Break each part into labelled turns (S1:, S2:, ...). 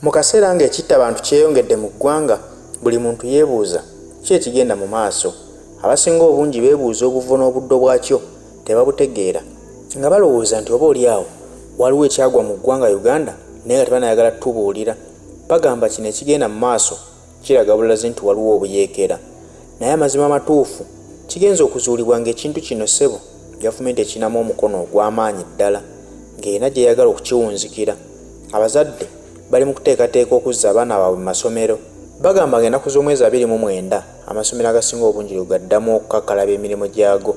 S1: Mu kaseera ng'ekittabantu kyeyongedde mu ggwanga, buli muntu yeebuuza ki ekigenda mu maaso. Abasinga obungi beebuuza obuvo n'obuddo bwakyo tebabutegeera nga balowooza nti oba oli awo waliwo ekyagwa mu ggwanga Uganda naye nga tebanayagala tubuulira. Bagamba kino ekigenda mu maaso kiraga bulazi nti waliwo obuyeekera. Naye amazima amatuufu kigenze okuzuulibwa ng'ekintu kino ssebo gavumenti ekirinamu omukono ogw'amaanyi ddala ng'erina gy'eyagala okukiwunzikira. Abazadde bali mu kuteekateeka okuzza abaana baabwe mu masomero. Bagamba ng'ennaku z'omwezi 29 amasomero agasinga obungi lwe gaddamu okukakkalabya emirimu gyago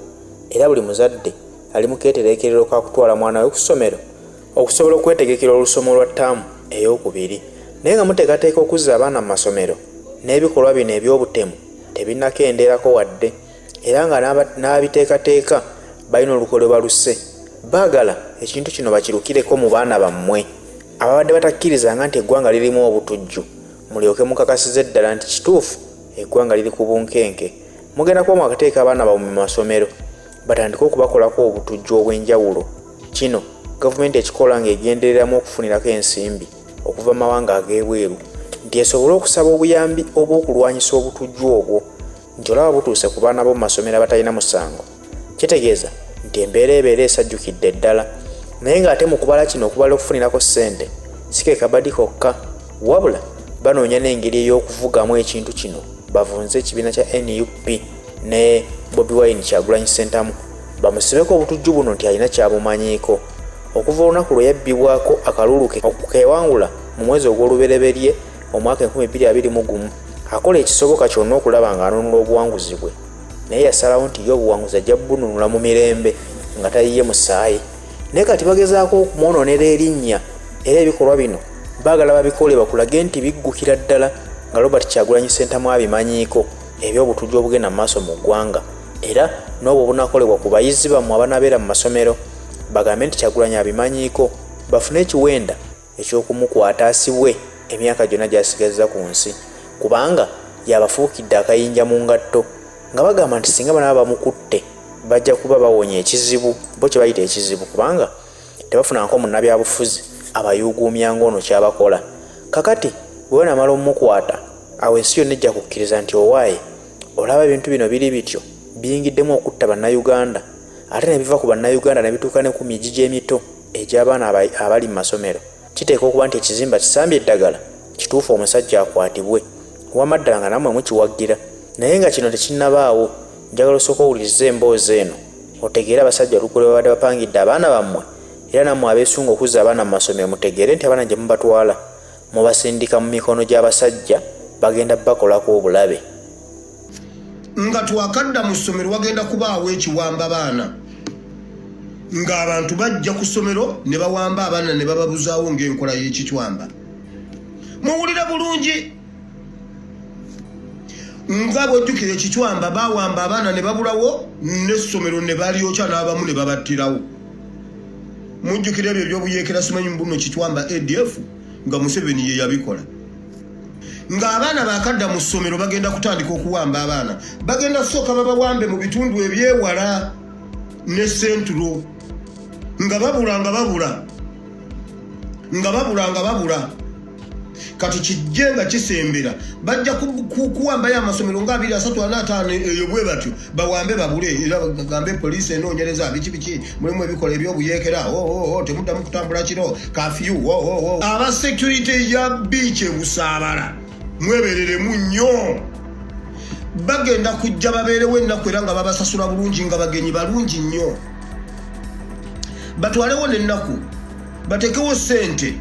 S1: era buli muzadde ali mu keetereekerero ka kutwala mwana we ku ssomero okusobola okwetegekera olusoma olwa ttaamu eyookubiri. Naye nga muteekateeka okuzza abaana mu masomero, n'ebikolwa bino eby'obutemu tebinnakendeerako wadde era nga n'ababiteekateeka balina olukwe lwe baluse. Baagala ekintu kino bakirukireko mu baana bammwe ababadde batakkirizanga nti eggwanga lirimu obutujju mulyoke mukakasize ddala nti kituufu eggwanga liri ku bunkenke. Mugenda kuba mwakateeka abaana bammwe mu masomero batandike okubakolako obutujju obw'enjawulo. Kino gavumenti ekikola ng'egendereramu okufunirako ensimbi okuva mu mawanga ag'ebweru nti esobole okusaba obuyambi obw'okulwanyisa obutujju obwo nti olaba butuuse ku baana b'omu masomero abatalina musango kitegeeza nti embeera ebeera esajjukidde ddala. Naye ng'ate mu kubala kino okubala okufunirako ssente si ke kabadi kokka wabula banoonya n'engeri ey'okuvugamu ekintu kino bavunze ekibiina kya nup ne Bobi Wine Kyagulanyi Ssentamu bamusibeko obutujju buno nti alina kyabumanyiiko okuva olunaku lwe yabbibwako akalulu ke okukewangula mu mwezi ogw'olubereberye omwaka 2021 akola ekisoboka kyonna okulaba ng'anunula obuwanguzi bwe naye yasalawo nti ye obuwanguzi ajja bununula mu mirembe nga tayiye musaayi naye kati bagezaako okumwonoonera erinnya era ebikolwa bino baagala babikole bakulage nti biggukira ddala nga Robert Kyagulanyi Ssentamu abimanyiiko eby'obutujju obugenda mu maaso mu ggwanga era n'obwo obunakolebwa ku bayizi bammwe abanabeera mu masomero bagambe nti Kyagulanyi abimanyiiko bafune ekiwenda eky'okumukwata asibwe emyaka gyonna gy'asigazza ku nsi kubanga y'abafuukidde akayinja mu ngatto nga bagamba nti singa banaaba bamukutte bajja kuba bawonye ekizibu bo kye bayita ekizibu kubanga tebafunangako munnabyabufuzi abayuuguumya ng'ono ky'abakola. Kakati bwe banamala omukwata awo ensi yonna ejja kukkiriza nti owaaye olaba ebintu bino biri bityo biyingiddemu okutta Bannayuganda ate ne biva ku Bannayuganda ne bituuka ne ku migigi emito egy'abaana abali mu masomero. Kiteekwa okuba nti ekizimba kisambye eddagala kituufu omusajja akwatibwe. Wamma ddala nga nammwe mukiwagira. Naye nga kino tekinnabaawo, njagala osooke owulirize emboozi eno otegeere abasajja olukwe lwe babadde bapangidde abaana bammwe era nammwe abeesunga okuzza abaana mu masomero mutegeere nti abaana gye mubatwala mubasindika mu mikono gy'abasajja bagenda bakolako obulabe.
S2: Nga twakadda mu ssomero wagenda kubaawo ekiwamba baana ng'abantu bajja ku ssomero ne bawamba abaana ne bababuzaawo ng'enkola y'ekicwamba. Muwulire bulungi nga bw'ojjukira ekicwamba bawamba abaana ne babulawo n'essomero ne balyokya n'abamu ne babattirawo. Mujjukira ebyo ebyobuyeekera simanyi mbuno kicwamba ADF nga Museveni ye yabikola. Ng'abaana baakadda mu ssomero bagenda kutandika okuwamba abaana, bagenda kusooka babawambe mu bitundu ebyewala ne sentulo nga babula nga babula nga babula nga babula. Kati kijje nga kisembera bajja kuwambayo amasomero nga 2 3 4 5 eyo bwe batyo bawambe babule, era bagambe poliisi enoonyereza biki biki, mulimu ebikola ebyobuyeekera, temuddamu kutambula kiro, kafyu. Aba security ya beach e Busaabala mwebereremu nnyo, bagenda kujja babeerewo ennaku era nga babasasula bulungi nga bagenyi balungi nnyo, batwalewo n'ennaku batekewo ssente.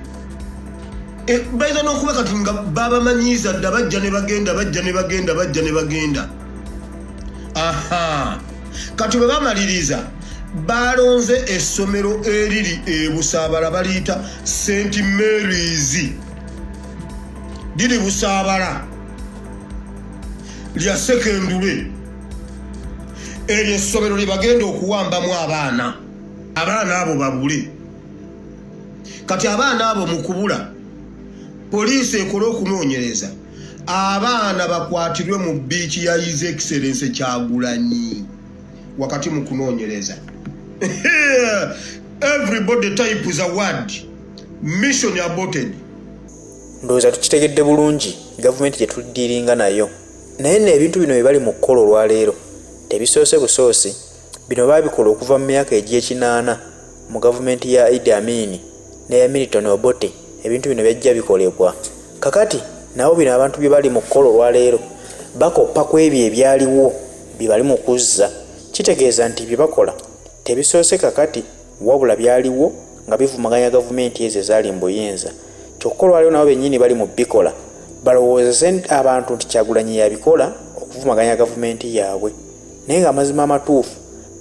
S2: Bayinza n'okuba kati nga babamanyiiza dda, bajja ne bagenda, bajja ne bagenda, bajja ne bagenda. Aha, kati bwe bamaliriza balonze essomero eriri e Busaabala baliyita St Mary's, liri Busaabala lya sekendule. Eryo essomero lye bagenda okuwambamu abaana, abaana abo babule. Kati abaana abo mu kubula poliisi ekole okunoonyereza, abaana bakwatirwe mu bbiici ya His Excellency Kyagulanyi wakati mu kunoonyereza. Everybody types a word, mission aborted.
S1: Ndowooza tukitegedde bulungi gavumenti gye tudiiringa nayo. Naye nno ebintu bino bye bali mu kukola olwaleero tebisoose busoosi. Bino baabikola okuva mu myaka egy'ekinaana mu gavumenti ya Idi Amin n'eya Milton Obote. Ebintu bino byajja bikolebwa. Kakati nabo bino abantu bye bali mu kukola olwaleero bakoppa ku ebyo ebyaliwo bye bali mu kuzza. Kitegeeza nti bye bakola tebisoose kakati wabula byaliwo nga bivumaganya gavumenti ezo ezaali mu buyinza. Kyokka olwaleero nabo bennyini bali mu bikola balowoozese abantu nti Kyagulanyi yabikola okuvumaganya gavumenti yaabwe, naye nga amazima amatuufu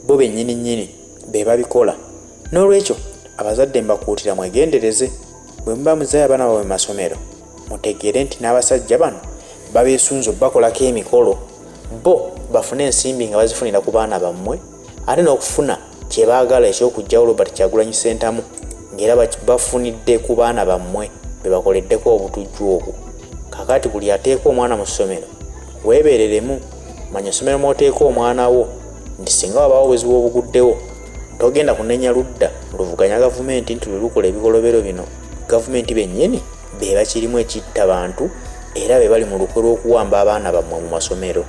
S1: bo bennyini nnyini be babikola. N'olwekyo abazadde mbakuutira mwegendereze bwe muba muzaayo abaana baabwe mu masomero, mutegeere nti n'abasajja bano babeesunze obakolako emikolo, bo bafune ensimbi nga bazifunira ku baana bammwe, ate n'okufuna kye baagala eky'okuggyawo Robert Kyagulanyi Ssentamu ng'era bafunidde ku baana bammwe be bakoleddeko obutujju obwo. Kaakati buli ateeka omwana mu ssomero weebeereremu, manya essomero mw'oteeka omwana wo nti singa wabaawo obuzibu obuguddewo togenda kunenya ludda luvuganya gavumenti nti lwe lukola ebikolobero bino. Gavumenti bennyini be bakirimu ekitta bantu era be bali mu lukwe lw'okuwamba abaana bammwe mu masomero.